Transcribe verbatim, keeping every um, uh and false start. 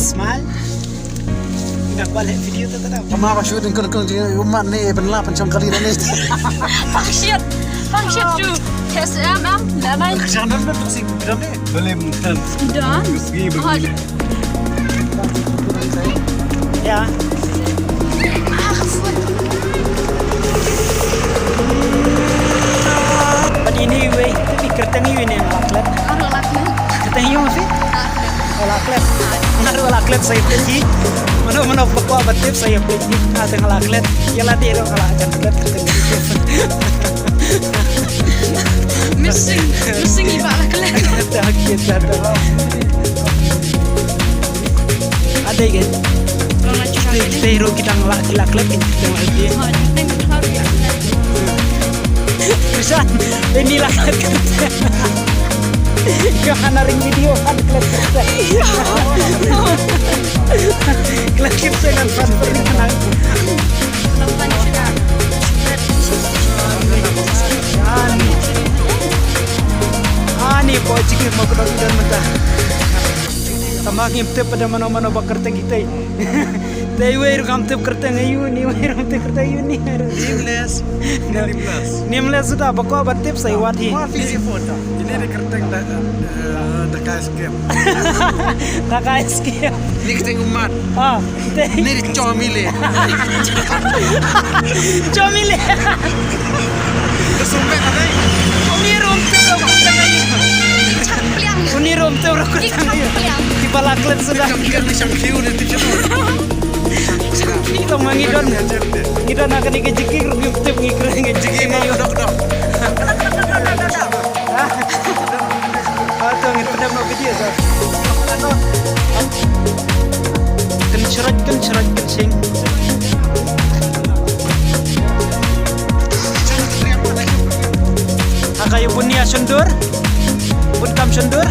Smile. Ina kwah leh video tu tadi. Pama ba shoot kan kan jing umat ni ben la pen chong kali ni. Pang shit. Pang shit tu. Yes, em, em. Dah mai. Jangan dah tu si bidan ni. Boleh mungkin. Dah. Segi Oh, bagi. Ya. Bad ini wei, tapi kyrteng yu ini nga la klet. Nga ruh la klet. Kyrteng yu ma phi? Nga ruh la klet. Nga ruh la klet sa ïa phi. Mano mano ba kwah ban tip sa ïa phi. Nga teng la klet. Ïa lade ruh nga la jan klet kyrteng yu. Missing, missing i ba la klet. Dah kit dah dah. Ada ke? Kalau nak cakap Kita kita hero kita ngelak kita klet kita ngelak dia. Ha, kita yang kita harus ya. Bisa ini lah klet. Kau hana ring video kan klet klet. Klet klet dengan fan pernikahan. Ani. Ani po jikir mo kedok dan mentah. Tama ngim tip pada mano-mano ba kyrteng kita. Te wei ruh kam tip kyrteng ayu ni, wei ruh tip kyrteng ayu ni. Nameless. Nameless. Nameless sudah ba kwah ban tip sa ïa wat hi. Wah, fix phone ta. Ini ada kyrteng da eh, da kai scam. Da kai scam. Ini kyrteng umat. Ah. Ni di Chomile. Chomile. Sumpah kata. Uni rum tu rum tu. Uni rum tu rum tu. Di bala klet sudah. Champion ni champion ni tu champion. Kita mangi don. Ngi don akan ni kejiki rum tu ngi keren kejiki. Dok dok. Ah, to ngin pyndonkam video sa. Kan shrek kan shrek kan sing. Haka yu bunia shondur. Bun kam shondur.